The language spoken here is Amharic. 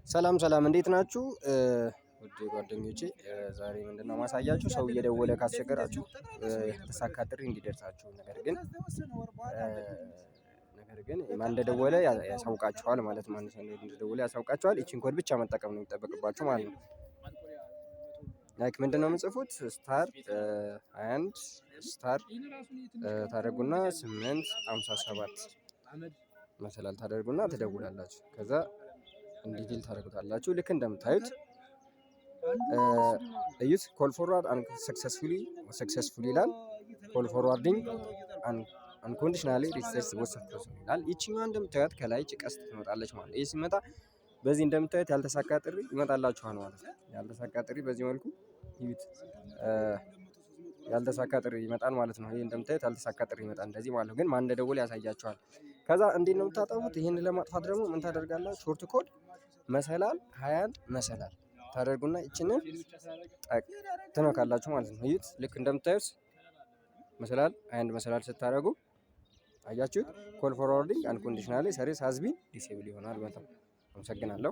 ሰላም ሰላም፣ እንዴት ናችሁ? ውድ ጓደኞቼ፣ ዛሬ ምንድነው ማሳያችሁ፣ ሰው እየደወለ ካስቸገራችሁ የተሳካ ጥሪ እንዲደርሳችሁ፣ ነገር ግን ማን እንደደወለ ያሳውቃችኋል ማለት፣ ማን እንደደወለ ያሳውቃችኋል። ይቺን ኮድ ብቻ መጠቀም ነው የሚጠበቅባችሁ ማለት ነው። Like ምንድነው የምጽፉት? Star 21 star ታደርጉና 857 መሰላል ታደርጉና ትደውላላችሁ። ከዛ እንዲህ ታደርጉታላችሁ። ልክ እንደምታዩት እዩት። Call forward successfully successful ይላል። Call forwarding unconditionally reaches both ይላል። ይችኛዋ እንደምታዩት ከላይ ቀስት ትመጣለች ማለት ነው። ይህ ሲመጣ በዚህ እንደምታዩት ያልተሳካ ጥሪ ይመጣላችኋል ማለት ነው። ያልተሳካ ጥሪ በዚህ መልኩ እዩት። ያልተሳካ ጥሪ ይመጣል ማለት ነው። ይሄ እንደምታዩት ያልተሳካ ጥሪ ይመጣል እንደዚህ ማለት ነው። ግን ማን እንደደወለ ያሳያችኋል። ከዛ እንዴት ነው የምታጠፉት? ይህንን ለማጥፋት ደግሞ ምን ታደርጋላችሁ? Short code መሰላል 21 መሰላል ታደርጉና ይችንን ጠቅ ትነካላችሁ ማለት ነው። እዩት፣ ልክ እንደምታዩት መሰላል 21 መሰላል ስታደርጉ አያችሁት? Call forwarding unconditionally service has been disable ይሆናል ማለት ነው። አመሰግናለሁ።